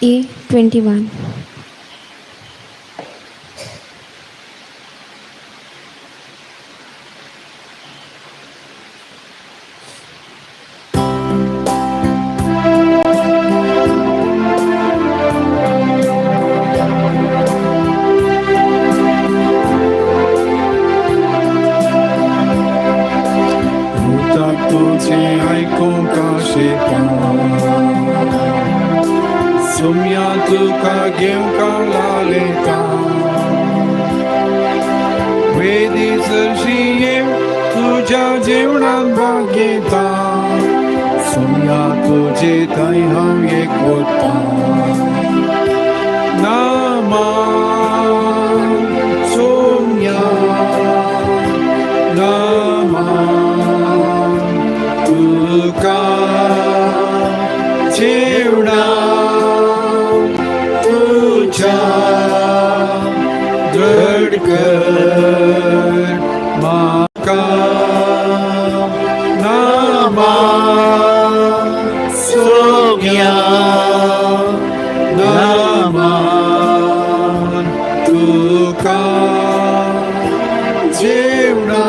A 21. उदक तुझें आयकूंक आशेता, सुम्या तुका घेवंक लालेता. वेदी सरशी येव तुज्या जेवणान भाग घेता, सुम्या तुजे थंय हांव एकवटा. नामा सोम्या, नामा तुका जेवणा तुझ्या दृढ कर म्हाका. नामा सोम्या, नामा तुका जेवणा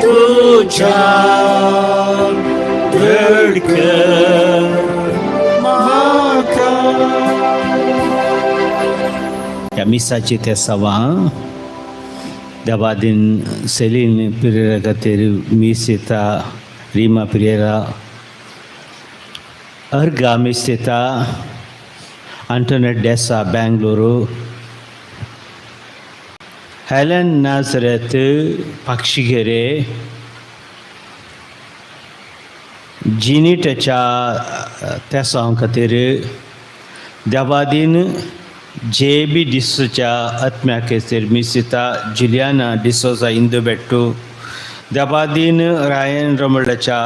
तुझ्या दृढ कर म्हाका. त्या मिसाची ते सवां देवादीन सेलीन पिरेरा खातीर मीस येता, रिमा पिरेरा अर्गा मीस येता, आंटोनेट डेसा बेंगलोरू, हेलन नाजरेत पाक्षिगेरे, जिनिटाच्या तेसांव खातीर, देवादीन जे बी डिसोच्या आत्म्याकेचेर मिसिता जुलियाना डिसोजा इंदू बेट्टू, देवादीन रायन रमल्डाच्या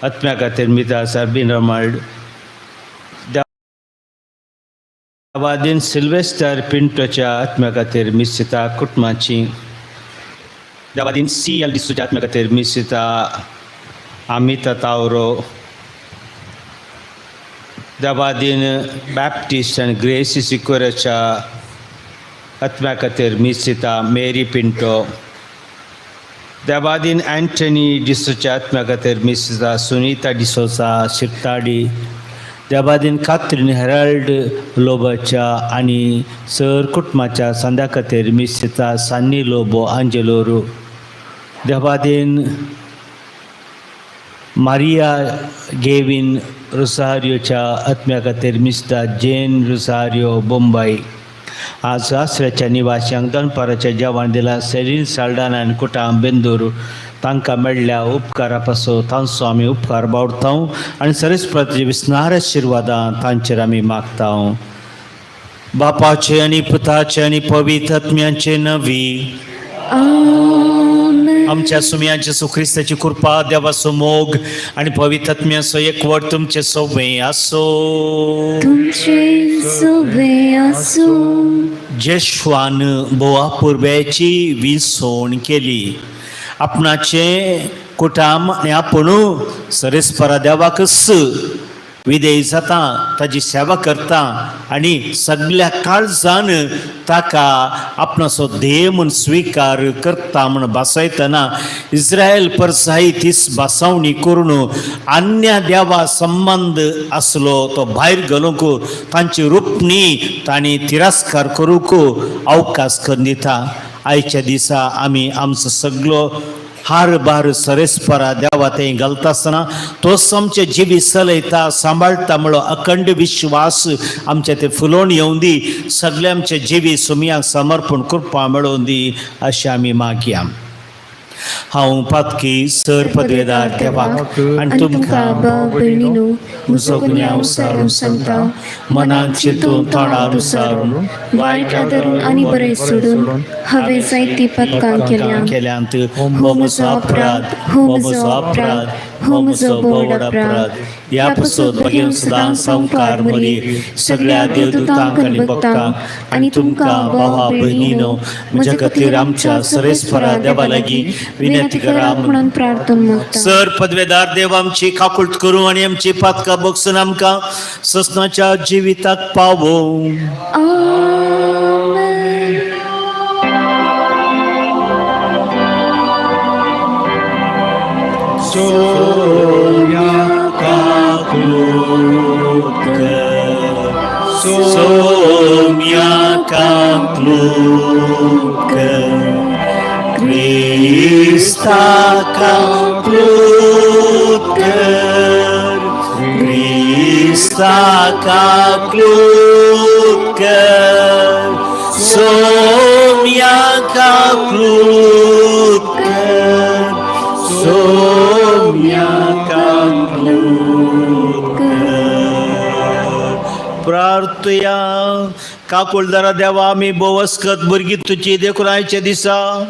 आत्म्या खातीर मिता सरबीन रमल्ड, देवादीन सिल्वेस्टर पिंटोच्या आत्म्या खातीर मिसिता कुटुंबाची, देवादीन सी एल डिसोच्या आत्म्या खातीर मिसिता अमिता तावरो, देवादीन बॅप्टिस्ट आनी ग्रेसी सिकोराच्या आत्म्या खातीर मिसिता मेरी पिंटो, देवादीन अँटनी डिसोच्या आत्म्या खातीर मिसिता सुनीता डिसोजा शिरताडी, देवादीन कात्रीन हेराल्ड लोबाच्या आनी सर कुटुंबाच्या संद्या खातीर मिसिता सान्नी लोबो आंजेलोरू, देवादीन मारिया गेवीन रोसारियोच्या आत्म्या खातीर मिस्ता जेन रोसारियो बोंबय. आज आसऱ्याच्या निवाश्यांक दनपाराच्या जेवण दिलां सेरीन साल्डाना आनी कुटाम बेंदूर तांकां मेळ्ळ्या उपकारा पासून तांचो आमी उपकार बावडता आनी सरस्पतीच्या विस्नार आशिर्वादां तांचेर आमी मागता. बापाचे आनी पुताचे आनी पवित्र आत्म्याचे नवी. आमेन. आमच्या सुम्याचे सुख्रिस्ताची कृपा, देवाचो मोग आणि पवित्र आत्म्याचो एकवट तुमचे सोबे आसो. तुमचे सोबे आसूं. जेश्वान बोवा पुर्व्याची विसवण केली, आपणाचे कुटाम आनी आपूण सरेस्परा देवाकच विधेय जाता, ताजी सेवा करता आनी सगल्या काळजान ताका आपणाचो ध्येय म्हूण स्विकार करता म्हूण भासयतना इस्रायल परसाई तीच भासावणी करून अन्य देवा संबंद आसलो तो भायर घालूंक तांची रुपणी तांणी तिरस्कार करूंक अवकाश करून दिता. आयच्या दिसा आमी आमचो सगलो हार बार सरेस्परा देवा थंय घालता आसतना तोच आमचे जिवीत चलयता सांबाळटा म्हणलो अखंड विश्वास आमचे ते फुलोवन येवं दी. सगळे आमचे जिवीत सुमयांक समर्पण कृपा मेळोवन दी अशें आमी मागया. हांव पातकी सर पदवेदार देवाक आनी आनी तुमकां तुमकां भयणीनो म्हजो गुन्यांव सारून सांगता, मनांत चिंतून तोंडार उसारून वायट आदरून आनी बरें सोडून हांवें जायतीं पदकां केल्यां. केल्यांत. हो म्हजो अपराध, हो म्हजो अपराध, हो म्हजो बोड अपराध. ह्या पासून मागीर सदां संवकार मरी सगळ्या देवदूतांक आनी भक्तांक आनी तुमकां भावा भयणीनो म्हज्या खातीर आमच्या सरेस्परा देवा लागीं विनंती करा म्हणून. म्हणून प्रार्थना मागता. सर पदवेदार देव आमची काकुळट करूं आनी आमची पातकां बगसून आमकां ससनाच्या जिविताक पावोवं. आमेन. सोम्या काकूत कर, सोम्या काकूत कर, क्रिस्ता काकूत कर, क्रिस्ता काकूत कर, सोम्या काकूत कर, सोम्या काकूत कर. प्रार्थया. काकुळदारा देवा, आमी भोवस्कत भुरगीं तुजी, देखून आयच्या दिसा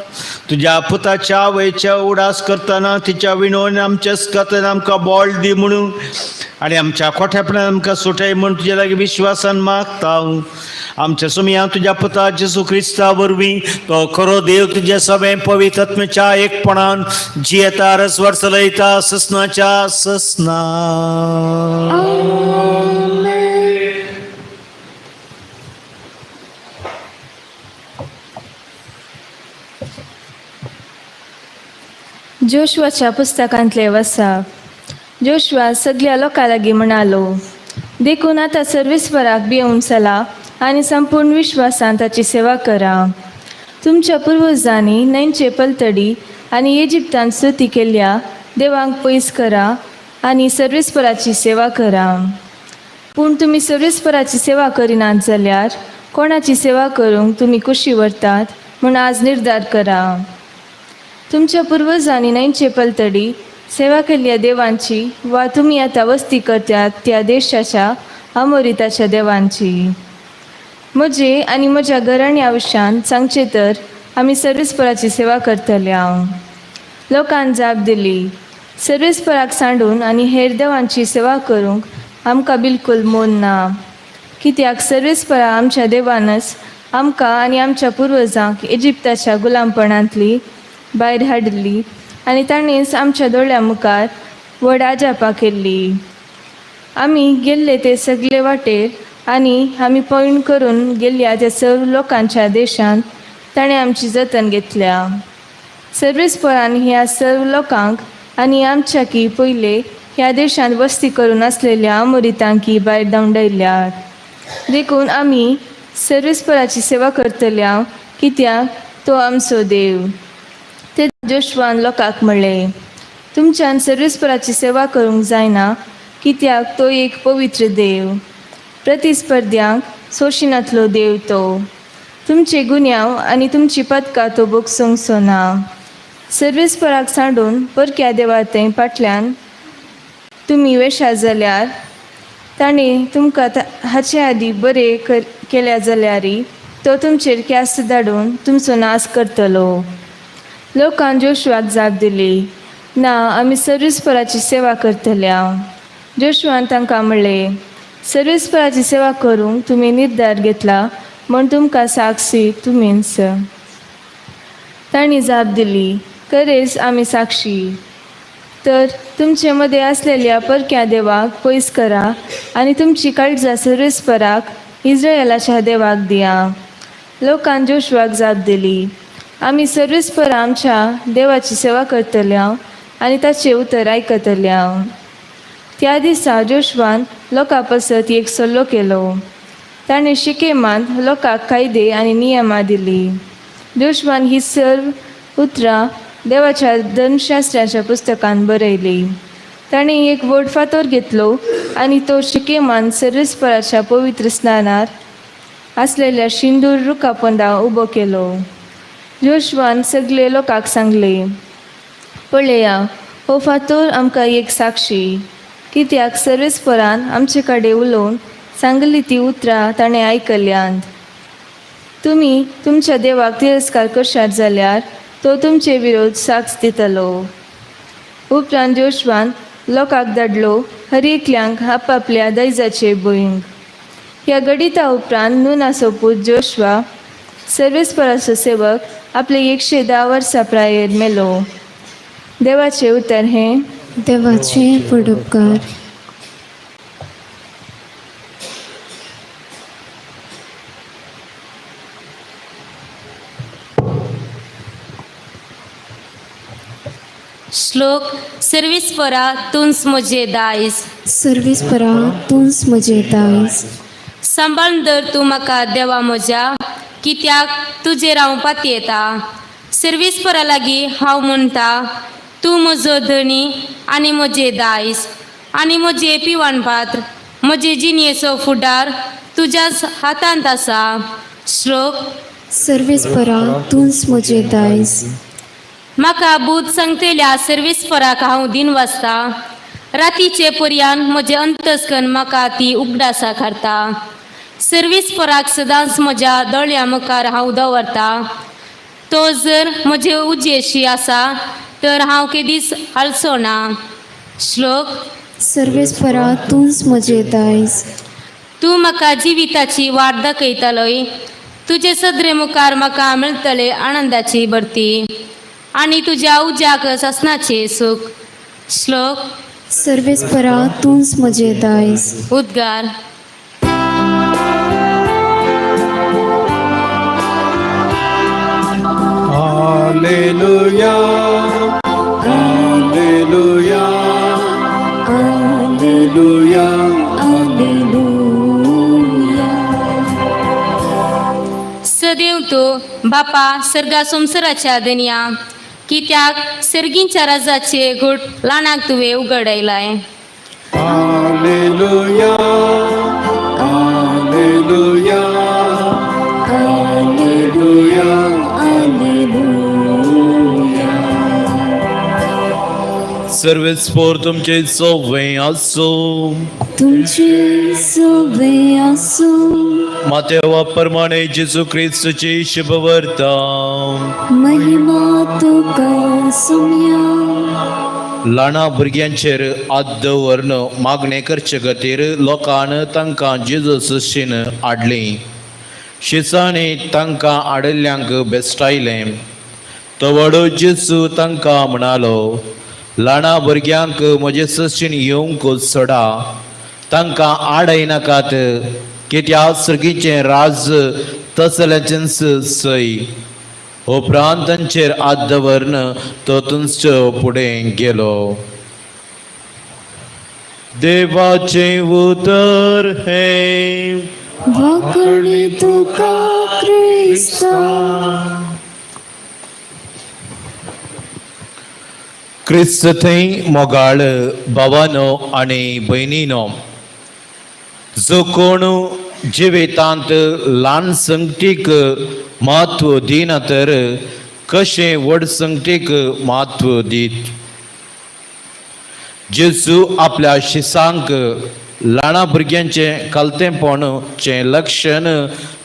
तुज्या पुताच्या आवयच्या उडास करतना तिच्या विणोवन आमच्या स्कतान आमकां बोळ दी म्हणून आनी आमच्या खोट्यापणान आमकां सुटय म्हूण तुज्या लागीं विश्वासान मागता. आमच्या सुमया तुज्या पुता जेजू क्रिस्ता वरवीं, तो खरो देव, तुज्या सगळें पवित्र आत्म्याच्या एकपणान जियेता, रसवर चलयता ससनाच्या ससना. आमेन. जोशुआच्या पुस्तकांतले वसा. जोशुआ सगळ्या लोकां लागीं म्हणालो, देखून आतां सर्वेस्पराक भियोवन चला आनी संपूर्ण विश्वासान ताची सेवा करा. तुमच्या पुर्वजांनी न्हंयचे पलतडी आनी इजिप्तान स्तुती केल्ल्या देवांक पयस करा आनी सर्वेस्पराची सेवा करा. पूण तुमी सर्वेस्पराची सेवा करिनात जाल्यार कोणाची सेवा करूंक तुमी कुशी व्हरतात म्हूण आज निर्धार करा. तुमच्या पुर्वजांनी न्हंयचे पलतडी सेवा केल्ल्या देवांची वा तुमी आतां वस्ती करतात त्या देशाच्या अमोरिताच्या देवांची. म्हजे आनी म्हज्या घराण्या विशयान सांगचें तर आमी सर्वेस्पराची सेवा करतले. हांव लोकान जाप दिली, सर्वेस्पराक सांडून आनी हेर देवांची सेवा करूंक आमकां बिलकूल मोन ना, कित्याक सर्वेस्परा आमच्या देवानच आमकां आनी आमच्या पुर्वजांक इजिप्ताच्या गुलामपणांतली भायर हाडिल्ली आनी ताणेंच आमच्या दोळ्या मुखार व्हड आजापां केल्ली. आमी गेल्ले ते सगळे वाटेर आनी आमी पयण करून गेल्ल्या त्या सर्व लोकांच्या देशांत ताणें आमची जतन घेतल्या. सर्वेस्परान ह्या सर्व लोकांक आनी आमच्या की पयले ह्या देशांत वस्ती करून आसलेल्या अमोरितांकी भायर धांवडायल्यात. देखून आमी सर्वेस्पराची सेवा करतल्या, कित्याक तो आमचो देव. ते जोशवान लोकांक म्हणलें, तुमच्यान सर्वेस्पराची सेवा करूंक जायना, कित्याक तो एक पवित्र देव, प्रतिस्पर्ध्यांक सोशिनातलो देव. तो तुमचे गुन्यांव आनी तुमची पदकां तो भोगसूंक ना. सर्वेस्पराक सांडून परक्या देवा थंय फाटल्यान तुमी वेशा जाल्यार ताणें तुमकां हाचे आदीं बरें केल्या जाल्यारय तो तुमचेर ख्यास्त धाडून तुमचो नाश करतलो. लोकान जोशुआक जाप दिली, ना, आमी सर्वेस्पराची सेवा करतल्या. जोशुआन तांकां म्हणलें, सर्वेस्पराची सेवा करूंक तुमी निर्धार घेतला म्हूण तुमकां साक्षी तुमीच. तांणी जाप दिली, खरेंच आमी साक्षी. तर तुमचे मदें आसलेल्या परक्या देवाक पयस करा आनी तुमची काळजां सर्वेस्पराक इस्रायलाच्या देवाक दिया. लोकान जोशुआक जाप दिली, आमी सर्वेस्पर आमच्या देवाची सेवा करतल्या आनी ताचें उतर आयकतल्या. त्या दिसा जोशुआन लोकां पासत एक सल्लो केलो. ताणें शिकेमांत लोकांक कायदे आनी नियमां दिलीं. जोशुआन ही सर्व उतरां देवाच्या धर्मशास्त्राच्या पुस्तकान बरयली. ताणें एक व्हड फातोर घेतलो आनी तो शिकेमान सर्वेस्पराच्या पवित्र स्नानार आसलेल्या शिंदूर रुखा पोंदा उबो केलो. जोशुआन सगळे लोकांक सांगले, पळया, हो फातोर आमकां एक साक्षी, कित्याक सर्वेस्परान आमचे कडेन उलोवन सांगली ती उतरां ताणें आयकल्यांत. तुमी तुमच्या देवाक तिरस्कार करशात जाल्यार तो तुमचे विरोध साक्ष दितलो. उपरांत जोशुआन लोकांक धाडलो हर एकल्यांक आपापल्या दैजाचे बोयींग. ह्या घडिता उपरांत नुनाचो पूत जोशवा सर्वेस्पराचो सेवक आपले 110 वर्सां प्रायेर मेलो. देवाचें उतर हें. देवाचे फुडुपकार. श्लोक सर्वीस परा तुंस म्हजे दायज. सर्वीस परा तूंच म्हजें दायज. सांबाळून धर तूं म्हाका देवा म्हज्या, कित्याक तुजेर हांव पातयेता. सर्वीस परा लागीं हांव म्हणटा, तूं म्हजो धनी आनी म्हजें दायज आनी म्हजें पिवाण पात्र. म्हजे जिणेचो फुडार तुज्याच हातांत आसा. श्लोक सर्वीस परा तूंच म्हजें दायज. म्हाका बूद सांगतल्या सर्वेस्पराक हांव दिन वाचता. रातीचे पर्यान म्हजें अंतस्कन म्हाका ती उगडासा घालता. सर्वेस्पराक सदांच म्हज्या दोळ्या मुखार हांव दवरता. तो जर म्हजे उजेशी आसा तर हांव केदीच हालचो ना. श्लोक सर्वीस परा तूंच म्हजें दायज. तूं म्हाका जिविताची वाट दाखयतलोय. तुजे सदरे मुखार म्हाका मेळटले आनंदाची भरती आनी तुज्या उज्याक सासणाचें सूख. श्लोक सर्वीस परा तूंच म्हजें दायज. उद्गार. Hallelujah, hallelujah, hallelujah. Alleluia. सदैव तूं बापा सर्गा संवसाराच्या दनया, कित्याक सर्गींच्या राजाचे घोट ल्हानाक तुवें उगडयलाय. Hallelujah, hallelujah, hallelujah. Alleluia. सर्वेस्पोर तुमचे सोवे आसो. तुमचे सवे आसूं. मातेवा प्रमाणे जेजू क्रिस्तची शुभवर्ता. महिमा तुका सुम्या. ल्हाना भुरग्यांचेर हात दवरून मागणें करचे खातीर लोकान तांकां जेजू सशीन हाडली. शिसांनी तांकां हाडिल्ल्यांक बेस्टायलें. तवडो जेजू तांकां म्हणालो, ल्हाना भुरग्यांक म्हजे सशीन येवंक सोडा, तांकां आडयनाकात, कित्याक सर्गीचें राज तसल्याचेंच सय. उपरांत तांचेर हात दवरून तो थंयचो फुडें गेलो. देवाचें उतर हें. वाकणी तुका क्रिस्ता. क्रिस्त थंय मोगाळ भावानो आनी भयणीनो, जो कोण जिवितांत ल्हान संगतीक म्हत्व दिना तर कशें व्हड संगतीक म्हत्व दीत? जेजू आपल्या शिसांक ल्हाना भुरग्यांचें खालतेंपणचें लक्षण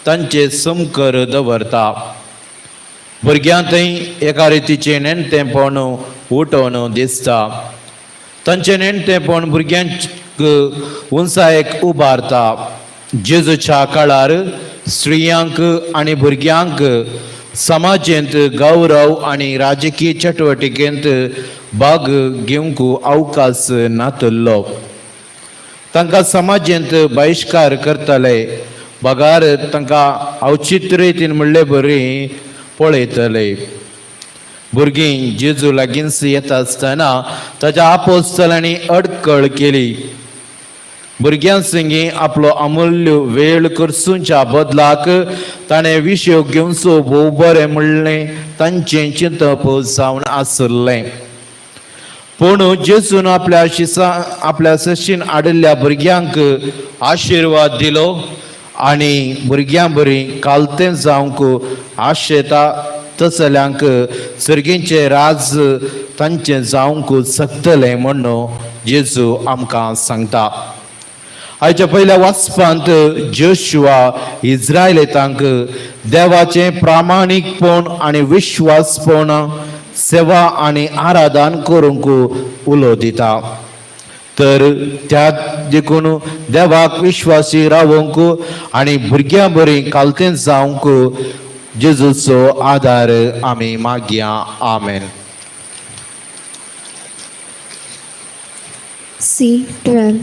तांचे समकर दवरता. भुरग्यां थंय एका रितीचें नेणटेपण उठोवन दिसता. तांचें नेणटेपण भुरग्यांक उंचायेक उबारता. जेजूच्या काळार स्त्रियांक आनी भुरग्यांक समाजेंत गौरव आनी राजकीय चटवटिकेंत भाग घेवंक अवकाश नातल्लो. तांकां समाजेंत बहिश्कार करताले, बगार तांकां अवचित रितीन म्हणले बरी पळयतले. भुरगीं जेजू लागींच येता आसतना ताच्या आपोस्तलांनी अडकळ केली. भुरग्यां संगी आपलो अमूल्य वेळ करसूच्या बदलाक ताणें विशय घेवचो भोव बरें म्हणलें तांचें चिंतप जावन आसलें. पूण जेजून आपल्या शिसा आपल्या सशीन हाडिल्ल्या भुरग्यांक आशिर्वाद दिलो आनी भुरग्यां बरी कालतें जावंक आशेता तसल्यांक सर्गींचें राज तांचें जावंक शकतलें म्हणून जेजू आमकां सांगता. आयच्या पयल्या वाचपांत जोशुआ इज्रायलितांक देवाचें प्रामाणीकपण आनी विश्वासपण सेवा आनी आराधन करूंक उलो दिता. तर त्या देखून देवाक विश्वासी रावंक आनी भुरग्यां बरी कालतें जावंक जेजूचो आदार आमी मागया. आमेन. C 12.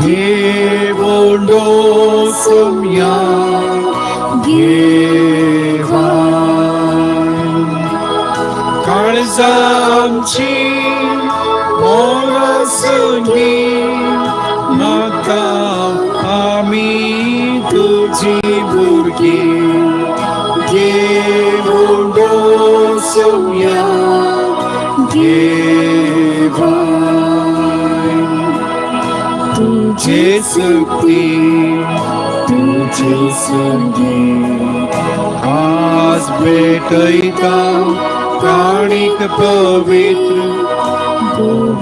घेवंडो सोम्या घेवाय काळजांची मोरसुनी माता आमी तुजी भुरगीं. घेवंडो सोम्या घेवाय तुझे सुखी तुझे संगी आज भेटयता काणीक पवित्र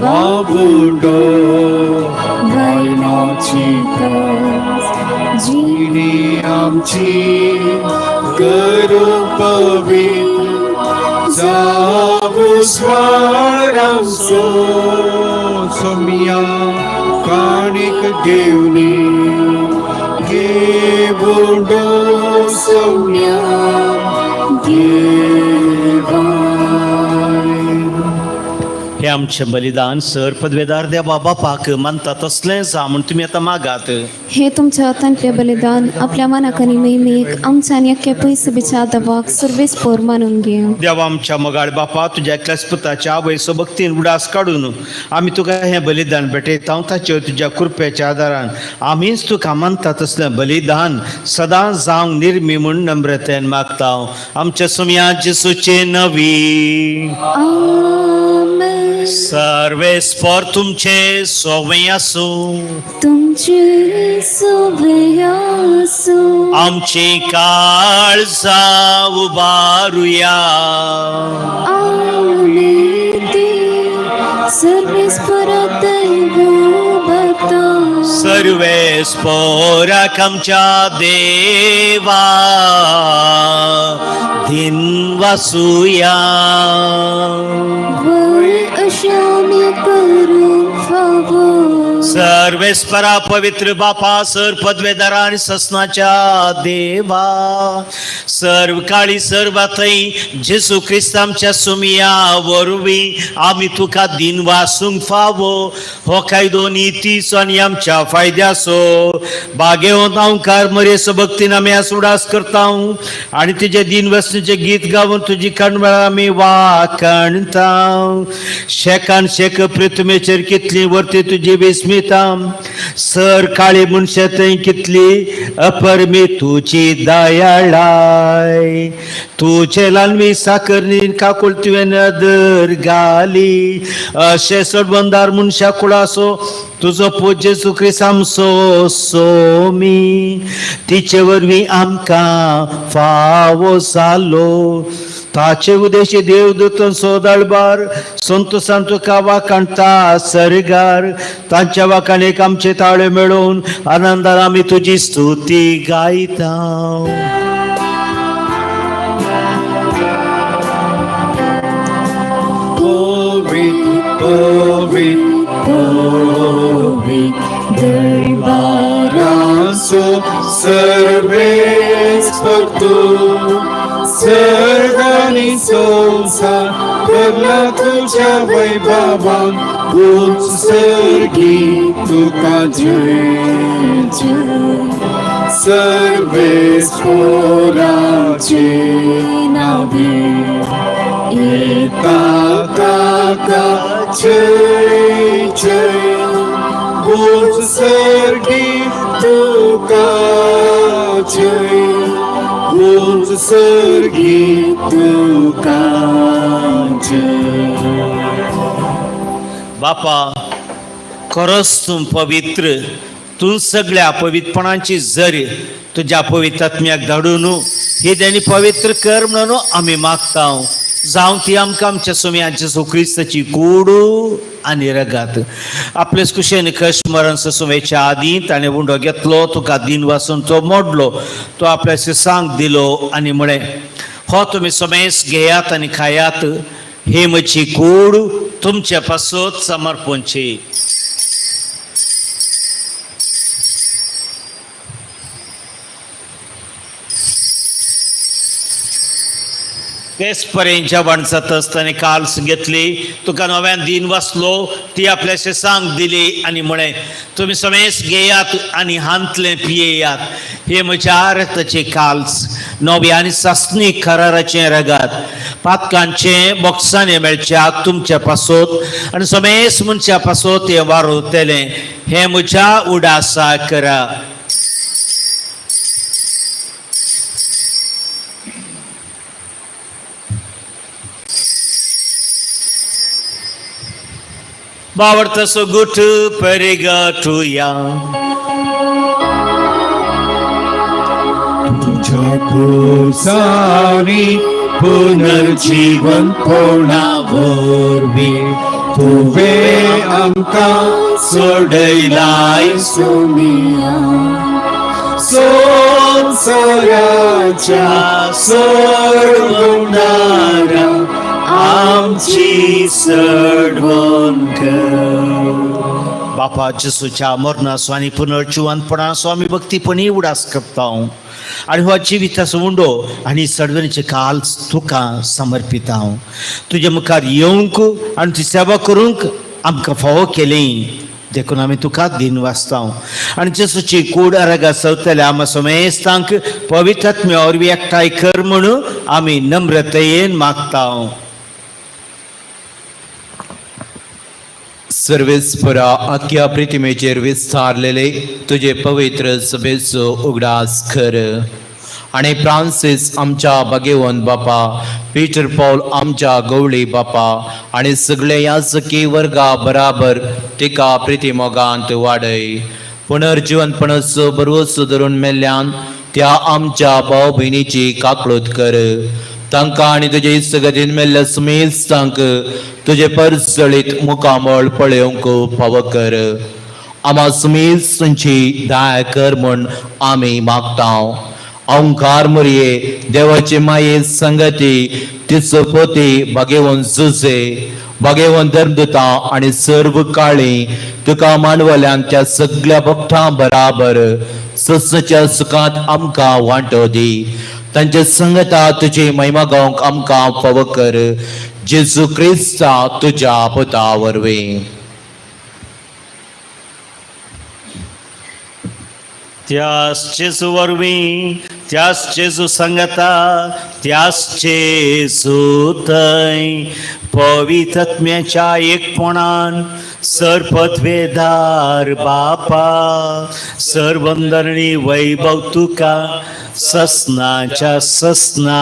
बाबुडो वायनाची जिणी आमची करू पवित्र जावू स्वारांसो सोमिया काणीक घेवनी घेवडो सौम्या घेवाय. हे आमचें बलिदान सर पदवेदार देवा बापाक मानता तसलें जा म्हूण तुमी आतां मागात. हे तुमच्या हातांतले बलिदान आपल्या मनाक आनी महिमेक आमच्या आनी अख्ख्या पयस बिच्या दवाक सर्वेस पोर मानून घेवं. देवा आमच्या मोगाळ बापा, तुज्या एकल्याच पुताच्या आवयचो भक्तीन उडास काडून आमी तुका हें बलिदान भेटयता. ताचेर तुज्या कृपेच्या आदारान आमीच तुका मानता तसलें बलिदान सदां जावंक निर्मी म्हूण नम्रतेन मागता आमच्या सुमया जेसूचे नवी. आमेन. सर्वेस्पर तुमचे सोवे आसूं. तुमचे सोबे आसूं. आमची काळजां उबारुया. आमी ती सर्वेस्परा दैव भक्ता. सर्वेस्पोराक आमच्या देवा दिन वासुया. वय अशा आमी करूंक फावो. सर्वेस्परा पवित्र बापा, सर पदवेदारा आणि ससनाच्या देवा, सर्व काळी सर्वाथंय जेसू क्रिस्त आमच्या सुमिया वरवीं आमी तुका दिन वासूंक फावो. हो कायदो नितीचो आनी आमच्या फायद्याचो बागेवन हांवकार मरेचो भक्तीन आमी उडास करता आनी तुजे दिन वसणीचें गीत गावन तुजी कणवेळा आमी वाखाणता. शेकान शेक पृथ्वीचेर कितली वर्ती तुजी विस्मिता, सर काळी मनशां थंय कितली अपरमी तुजी दयाळाय. तुजे ल्हानवी साकरनी काकूळ तुवें नदर घाली, अशें सोडबंदार मनशा कुळासो तुजो पूत जेजू क्रिस्त आमचो सोमी तिचे वरवीं आमकां फावो जालो. ताचे उदेशी देवदूतन सोदळबार संतोसान तुका वाखाणता सरगार, तांच्या वाखाणेक आमचे ताळे मेळोवन आनंदान आमी तुजी स्तुती गायता. पवित्र पवित्र पवित्र दरबारांसो सर्वेस्पर तूं सर्गानी संसार भरला तुझ्या वैभवान. उंच सर्गी तुका जय जय सर्वेस्पराचे नावे येता ताका जय जय. उंच सर्गी तुका जय, उंच सर्गी तुका जय. बापा, खरोच तूं पवित्र, तूं सगळ्या पवित्रपणाची जर तुज्या पवित्र आत्म्याक धाडून ही तेणी पवित्र कर म्हणून आमी मागता. जावं ती आमकां आमच्या सुम्या जेजू क्रिस्ताची कूड आनी रगात. आपलेच कुशेन कश मरण ससुवेच्या आदीं ताणें उंडो घेतलो, तुका दिन वासून तो मोडलो, तो आपल्या शिसांक दिलो आनी म्हळें, हो तुमी समेस घेयात आनी खायात, ही म्हजी कूड तुमचे पासत समर्पणची. तेच पर्यंत जेवण जातच ताणें काल्स घेतली, तुका नव्यान दिन वाचलो, ती आपल्या शेसांक दिली आनी म्हळें, तुमी समेस घेयात आनी हांतलें पियेयात, हे म्हज्या रक्ताचे काल्स, नव्या आनी सासणी कराराचें रगात, पातकांचें बोक्सांनी मेळच्याक तुमच्या पासत आनी समेस मनशा पासत हें वारोवतलें, हें म्हज्या उडासा करा. बावडतसो गुट परिगटुया. तुझ्या पुरसानी पुनर्जीवन कोणा वरवीं तुवें आमकां सोडयलाय सोमिया. संवसाराच्या सोडवणारा आमची सडवण कर. बापा जेसूच्या मरणाचो आनी पुनर्जिवंतपणाचो आमी भक्तीपणी उडास करता आनी हो जिविताचो उंडो आनी सडवणीचे काल तुका समर्पिता. तुजे मुखार येवंक आनी तुजी सेवा करूंक आमकां फावो केली देखून आमी तुका दिन वाचता. आनी जेसूची कूड आरागा सवतल्या आमा समेस्तांक पवित्र आत्म्या वरवीं एकठांय कर म्हणून आमी नम्रतयेन मागता. सर्वेस्परा, आख्या प्रतिमेचेर विस्तारलेले तुजे पवित्र सभेचो उगडास कर आनी फ्रांसीस आमच्या भागेवन बापा, पीटर पॉल आमच्या गवळी बापा आनी सगळे याजकी वर्गा बराबर तिका प्रितीमोगांत वाडय. पुनर्जिवनपणाचो बरोसो धरून मेल्ल्यान त्या आमच्या भाव भयणीची काकळूत कर. तांकां आनी तुजे इस्तगतीन मेल्ल्या सुमेस्तांक तुजे परजळीत मुखामळ पळोवंक फावो कर. आमा सुमेस्तांची दया कर म्हूण आमी मागता. ओंकार मुरये देवाचे माये संगती तिचो पोती भागेवन जुजे, भागेवन धर्मदुता आनी सर्व काळी तुका मांडवल्यान त्या सगळ्या भक्तां बराबर सस्याच्या सुखांत आमकां वांटो दी. तांचे संगता तुजी महिमा गावंक आमकां फावो कर, जेजू क्रिस्ता तुज्या पुता वरवीं. त्यास जेजू वरवीं, त्यास जेजू संगता, त्यास जेजू थंय पवित्र आत्म्याच्या एकपणान सरपदवेदार बापा, सरवंदरणी वैभव तुका ससनाच्या ससना.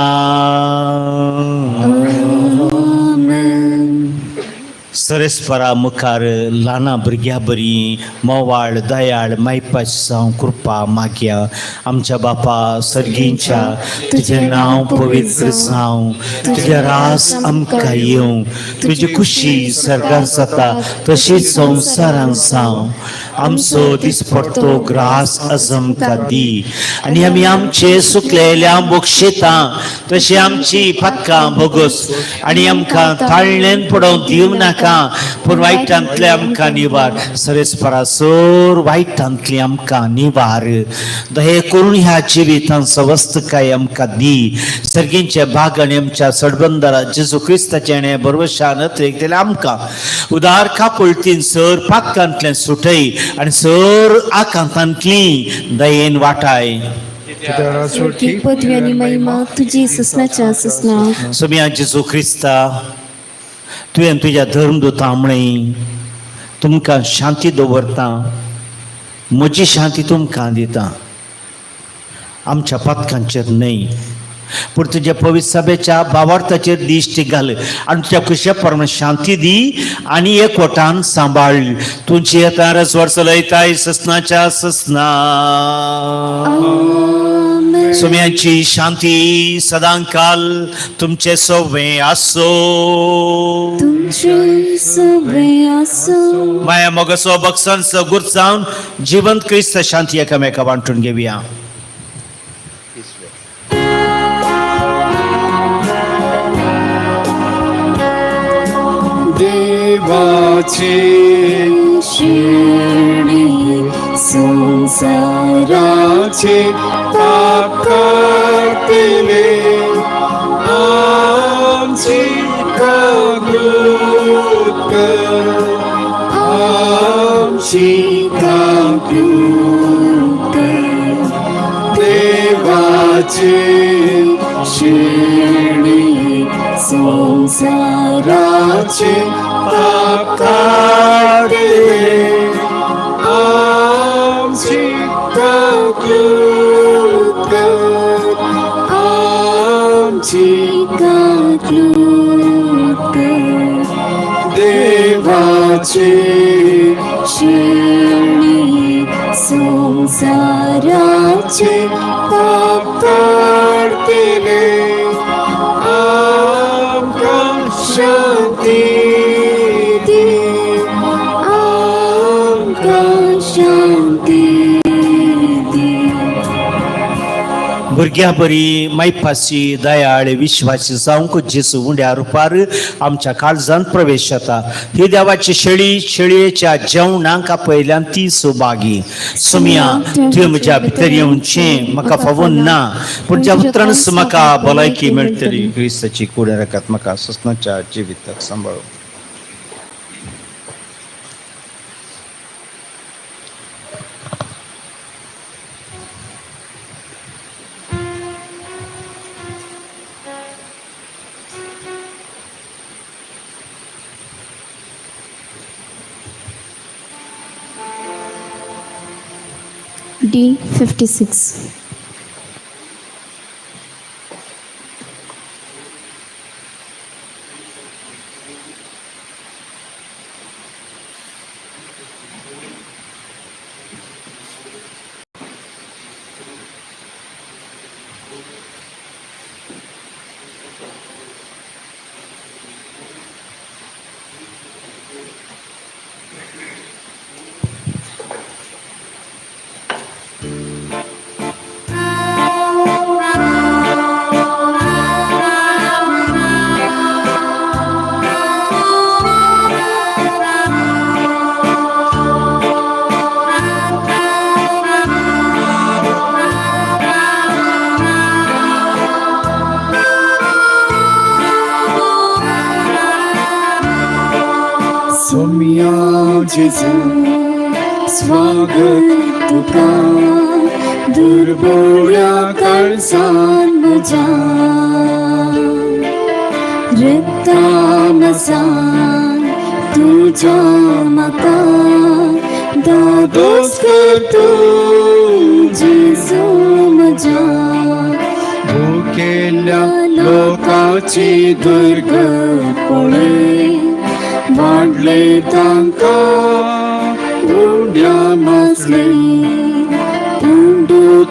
सरेस्परा मुखार ल्हाना भुरग्या बरी मोवाळ दयाळ मायपाची जावं कृपा मागया. आमच्या बापा सर्गींच्या, तुजें नांव पवित्र जावं, तुजें रास आमकां येवं, तुजी खुशी सर्गार जाता तशीच संवसारान जावं. आमचो दिसपडतो ग्रास आज आमकां दी आनी आमी आमचे सुकलेल्या बक्षेता तशी आमची पातकां भोगोस आनी आमकां ताळण्यान पडोवंक दिवं नाका, पूण वायटांतले आमकां निवार. सरेस्परा, सर वायटांतली आमकां निवार. दये करून ह्या जिवितान सवस्तकाय आमकां दी. सर्गींचे भाग आनी आमच्या सडबंदरा जेजू क्रिस्ताचें बरवशान अतिरिक्त आमकां उदार काकुळतीन सर पातकांतलें सुटय आनी सर आकांतांतली दयेन वाटाय. स्वर्गीक पदवी आनी महिमा तुजी ससनाच्या ससना. सोम्या जेजू क्रिस्ता, तुवें तुज्या धर्मदुतां म्हळें, तुमकां शांती दवरता, म्हजी शांती तुमकां दिता. आमच्या पातकांचेर न्हय पूण तुज्या पवित्र सभेच्या भावार्थाचेर दिश्टी घाल आनी तुज्या खुशे प्रमाण शांती दी आनी एकवटान सांबाळ. तुमची येता रसवर चलयताय ससनाच्या ससना. आमेन. सुम्यांची शांती सदांकाल तुमचे सोवे आसो. तुमचे सगळे आसो. माया मोगसो बक्षण गुरसावन जिवंत क्रिस्त शांती एकामेका वांटून घेऊया. देवाचे शिर्डी संसाराचे राचे पाप काडतले आमची काकूत कर, आमची काकूत कर. देवाचे शिर्डी संसाराचे राचे पाप काडतले आमची काकूत कर, आमची काकूत कर. देवाचे शिर्डी संसाराचे पाप काडतले आमकां शांती दी, आमकां शांती दी. भुरग्या बरी मायपाशी दयाळ विश्वासी जावंक जेसू उंड्या रुपार आमच्या काळजांत प्रवेश जाता. ही देवाची शेळी शेळयेच्या जेवणाक आपयल्यान ती सुभागी. सुमिया, तुवें म्हज्या भितर येवचें म्हाका फावून ना, पूण ज्या उतरानच म्हाका भलायकी मेळटली. क्रिस्ताची कूड रकात म्हाका ससनाच्या जिविताक सांबाळू. D 56. Soumya जेजू स्वागत तुका दुर्बोळ्या काळजान म्हज्या रिक्तामसान तुज्या म्हाका दोस दादोस कर तूं जेजू म्हज्या. भुकेल्या लोकाची दुर्गत पळय वाडले तांकां उड्या मासले पूण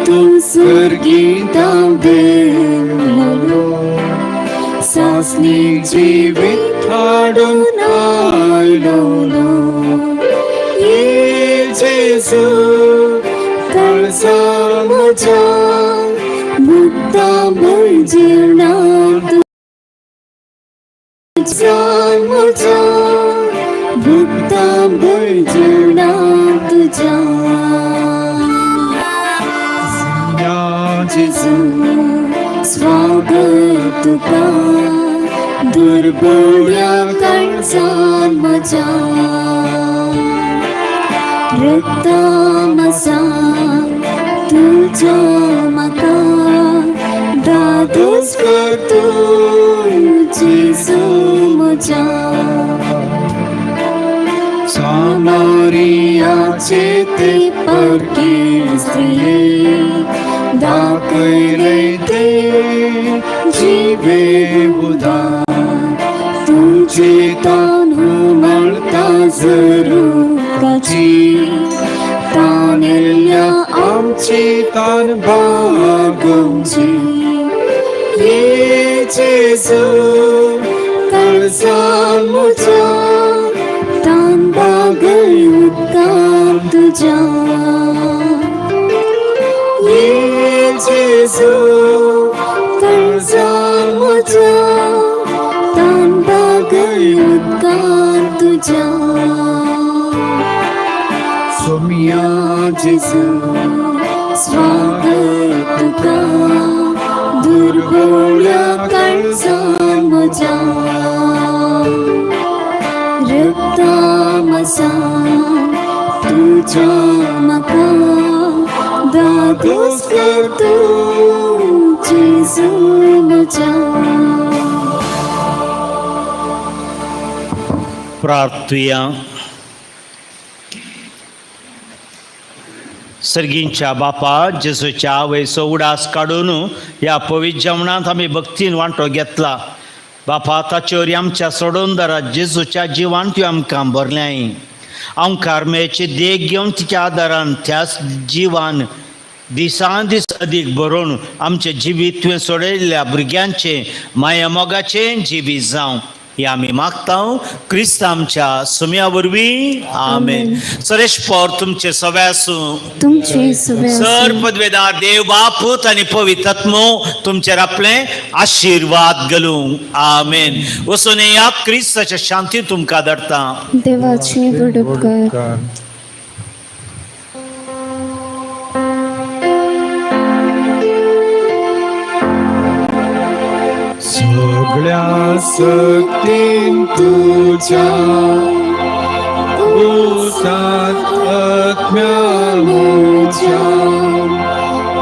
तूं स्वर्गी देवलो सासनी जिवीत हाडून आयलो ये जेजू काळजा म्हज्या मुक्ता भुलजिणात म्हज्या मुक्ता भुलजिणा तुझ्या. जेजू स्वागत तुका दुर्बोळ्या काळजान म्हज्या रक्तामसान तुझ्या म्हाका दादोस दोस कर तूं जेजू म्हज्या. सामारियाचे ते परकी स्त्रिये दाखयले ते जिवे उदा तुझे तानू मळता जरुकाची तानेल्या आमच्या तुजी तान बागोवची ये जेजू काळजान म्हज्या तान बागय उदकांत तुज्या ये जेजू काळजान म्हज्या तान बागय उदकांत तुज्या सोमिया जेजू स्वागत तुका दुर्बोळ्या काळजान म्हज्या रक्ता मसान तुज्या म्हाका दादोस कर तूं जेजू म्हज्या. प्रार्थुया. सर्गींच्या बापा जेजूच्या आवयचो उडास काडून ह्या पवित्र जेवणांत आमी भक्तीन वांटो घेतला. बापा ताचेर आमच्या सोडोनदारा जेजूच्या जिवान त्यो आमकां भरल्याय. आमकां मेळची देख घेवन तिच्या आदारान त्याच जिवान दिसान दीस अदीक बरोवन आमचें जिवीत तुवें सोडयल्ल्या भुरग्यांचें माया मोगाचें जिवीत जावं हे आमी मागता क्रिस्त आमच्या सुम्या वरवीं. आमेन. सरेश पोर तुमचे सगळे आसूं. तुमचे सगळे सर पदवेदार देव बापूत आनी पवित्र आत्मो तुमचेर आपले आशिर्वाद घालूं. आमेन. वचून येयात. क्रिस्ताच्या शांती तुमकां धाडटा. देवाचे व्हड उपकार. सगळ्या सक्तीन तुझ्या उसात आत्म्या म्हज्या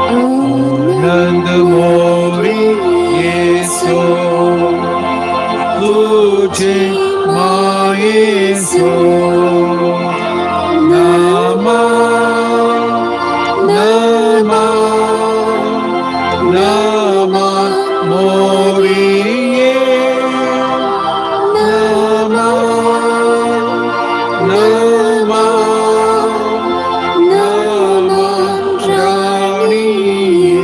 आनंद मोरी येसो तुझे मायेसो नामा नामा नामा मोरिये नामा नामा नामा राणीये.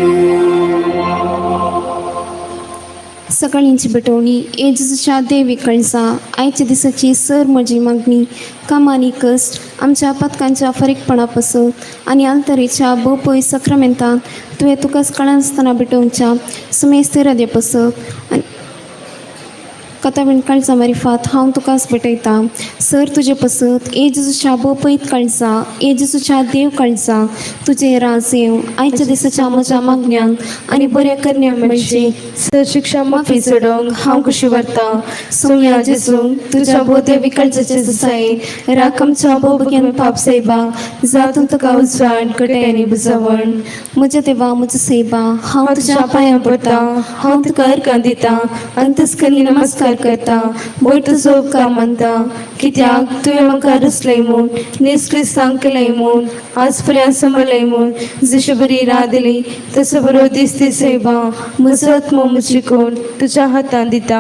सकाळींची भेटवणी. ए जेजूच्या देवी कळसा, आयच्या दिसाची सर म्हजी मागणी कामांनी कश्ट आमच्या पथकांच्या फारीकपणा पासून आनी आल्तरेच्या भोवपय सक्रमेंतान तुवें तुकाच कळनासतना भेटोवच्या सुमेस्त हृदय पासत आनी कथावीण काळजा मारिफात हांव तुकाच भेटयतां. सर तुजे पसत ए जेजूच्या भोपयत काळजा, ए जेजूच्या देव काळजा, तुजें राज येवं. आयच्या दिसाच्या म्हज्या मागण्यांक आनी बऱ्या करण्यांक म्हणजे सर शिक्षा माफी चडोवंक हांव कशी व्हरता. सोम्या जेजू तुज्या बोदेवी काळजाचे जसाय राख आमच्या भोवभग्यान पाप सैबा जातून तुका उजवाड कटे आनी बुजवण. म्हज्या देवा म्हज्या सैबा, हांव तुज्या पांयां पडटा, हांव तुका अर्कां दिता, अंतस्कनी नमस्कार करता, बोट तुजो उपकार मानता, कित्याक तुवें म्हाका रचलय म्हूण नीज क्रिस्तांक केलय म्हूण आज पर्यंत समजलय म्हूण जशी बरी रात दिली तसो बरो दिसती सैबा. म्हजो आत्मो म्हजी कोण तुज्या हातान दिता,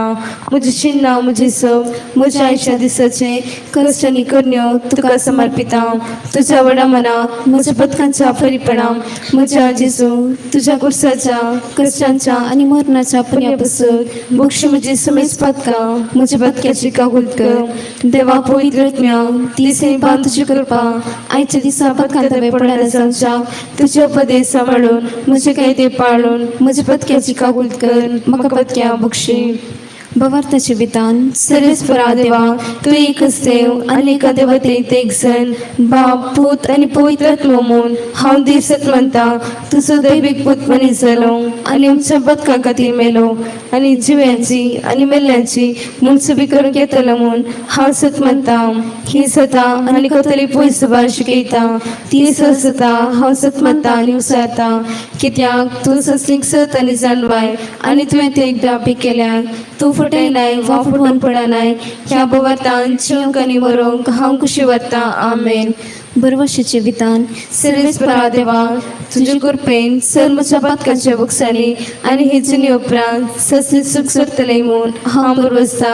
म्हजी चिन्नां म्हजी सब म्हज्या आयच्या दिसाचे कश्ट आनी करण्यो तुका समर्पिता. तुज्या व्हडा मनाक म्हज्या पथकांच्या फरीपणा म्हज्या जेजू तुज्या कुर्साच्या कश्टांच्या आनी मरणाच्या पुण्या पासून मोक्ष म्हजी समेज पदकां म्हज्या पदक्याची कागूल कर. देवा पवित्र आत्म्या ती सेवा तुजी कृपा आयच्या दिसा पदकांत पडना जावच्या तुजे उपदेश सांबाळून म्हजे कायदे पाळून म्हज्या पदक्याची कागूल कर, म्हाका पदक्या बक्षी. भवार्थाचे विधान. सर्वेस्परा देवा, तूं एकच देव आनी एका देवतेत एक जण बाप पूत आनी पवित्र आत्मो म्हूण हांव दिसत म्हणटा. तुजो दैवीक पूत मनीस जालो आनी आमच्या बदका खातीर मेलो आनी जिव्यांची आनी मेल्ल्यांची मुनसुबी करून घेतलो म्हूण हांव सत म्हणटा. ही सता आनी कतली पयस सुबार शिकयता ती सता हांव सत म्हणटा आनी विचारता, कित्याक तूं ससलीक सत आनी जाणवाय आनी तुवें ते एकदां पी केल्यार तूं फटयनाय वा फटवून पडनाय. ह्या भोवार्थान जिवंक आनी मरोंक हांव खुशी व्हरता. आमेन. बरवशीचे विधान सर्वेस्परा देवा तुझे कृपेन सर म्हज्या पातकांच्या बुकसांनी आनी हे जुनी उपरांत ससी सुख सोदतले म्हूण हांव बरवसता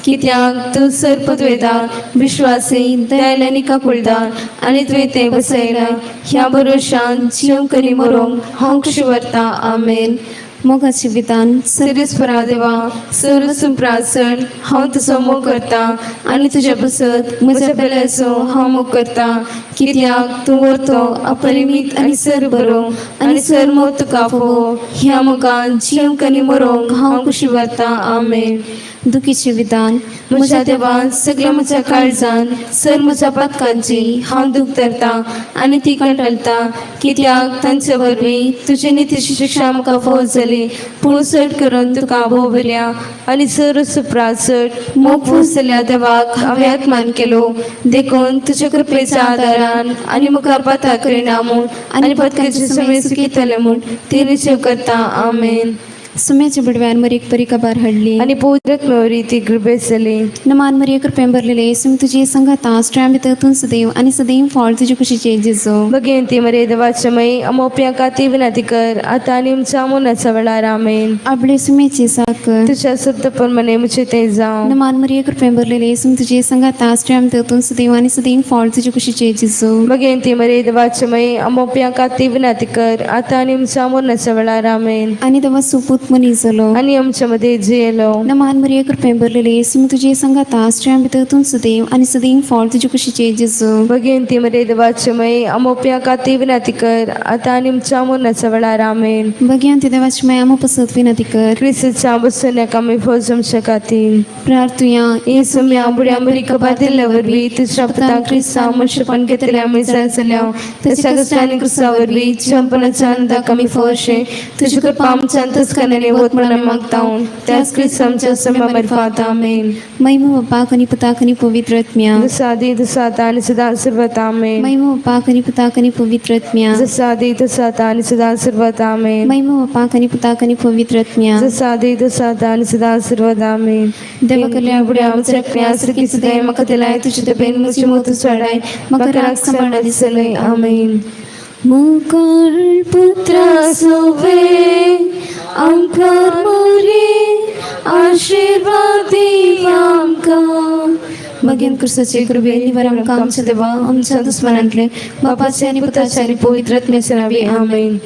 कित्याक तूं सर पदवेदार विश्वासी दयाल आनी काकुळदार आनी तुवें तें बसयलां ह्या भरोशान जीव करी मरोंक हांव खुशी व्हरता. आमेन. मोगाचे विधान सर्वेस्परा देवा सर सुप्रासण हांव तुजो मोग करता आनी तुज्या बसत म्हज्या पेल्याचो हांव मोग करता कित्याक तूं व्हरतो अपरिमीत आनी सर बरो आनी सर मोग तुका फावो ह्या मोगान जीव कनी मरोंक हांव खुशी व्हरता. आमेन. दुखीचे विधान म्हज्या देवान सगळ्या म्हज्या काळजान सर म्हज्या पातकांची हांव दूख धरता आनी ती कंटाळटा कित्याक तांचे वरवीं तुजे नितीची शिक्षा म्हाका फावो जाली पूण चड करून तुका भोव बऱ्या आनी सर सुप्रा चड मोग फौज जाल्या देवाक हांवें अपमान केलो देखून तुज्या कृपेच्या आदारान आनी मुखार पाता करिना म्हूण आनी पतकांचे समय सुखयतले म्हूण ती निश्चय करता. आमेन. सुम्याच्या बुडव्यान मरीक परी कबार हाडली आनी पवित्र मेवरी ती कृपेस जाली. नमान मरिये कृपेन भरलेले सुम तुझे संगाता स्ट्रॅम भितर तूं सदैव आनी सदैव फळ तुजे कुशीचे जेजो. भगिनी मरे देवाच्या मई अमोप्या काती विनंती कर आता आनी आमच्या मरणाच्या वेळार. आमेन. आपले सुमेची साकर तुझ्या शब्दप्रमाणे मुझे ते जावं. नमान मरिये कृपेन भरलेले सुम तुझे संगाता स्ट्रॅम भितर तूं सदैव आनी सदैव फळ तुजे कुशीचे जेजो. भगिनी मरे देवाच्या मई अमोप्या काती विनंती कर आता आनी आमच्या मरणाच्या वेळार. आमेन. आनी देवा सुपूत मनीस जालो आनी आमच्या मध्ये जियेलो. नमान मरिये कृपेन भरलेले सुम तुझे संगाता स्ट्रॅम भितर तूं सदैव आनी सदैव फळ तुजे कुशीचे जेजो. भगिनी मरे देवाच्या मई अमोप्या काती विनंती कर आता आनी आमच्या मरणाच्या वेळार. आमेन. बघ्यान ती देवाची माया आमो पसत विनंती कर. क्रिस्ताच्या बसून एका फौज आमच्या खातीर. प्रार्थुया. येसू मी आंबुड्या अमेरिका बादिल्ल्या वरवीं तुझ्या पुता क्रिस्ता मनुष्यपण घेतल्या आमी जाल्या तशा कष्टाने क्रिस्ता वरवीं चंपनाच्या आनंदाक आमी फवशे तुझी कृपा आमच्या अंतस्करणाने होत म्हणून मागता त्याच क्रिस्त आमच्या समय मार्फत. आमेन. महिमा बापाक आनी पुताक आनी पवित्र आत्म्या. जसा आदी तसा आता आणि सदा सर्वत. आमेन. महिमा बापाक आनी पुताक आनी पवित्र आत्म्या. जसा आदी तसा आता आणि सदा सर्वत. आमेन. महिमा बापाक आनी पुताक आनी पवित्र आत्म्या. जसा आदी तसा आता आणि सदा सर्वत. आमेन. देवा कल्याण बुड्या आमच्या रक्म्या सुखी सदाय म्हाका दिलाय तुझे दबेन म्हजी मोत सोडाय म्हाका राग सांबाळना दिसलय. आमेन. मुकुल पुत्रा सोवे आमकार मोरे आशीर्वाद आमकां. मगेन क्रिस्ताचे कृपे निवार आमकां आमच्या देवा आमच्या दुस्मनांतले बापाचे आनी पुताचे आनी पवित्र आत्म्याचे नावे. आमेन.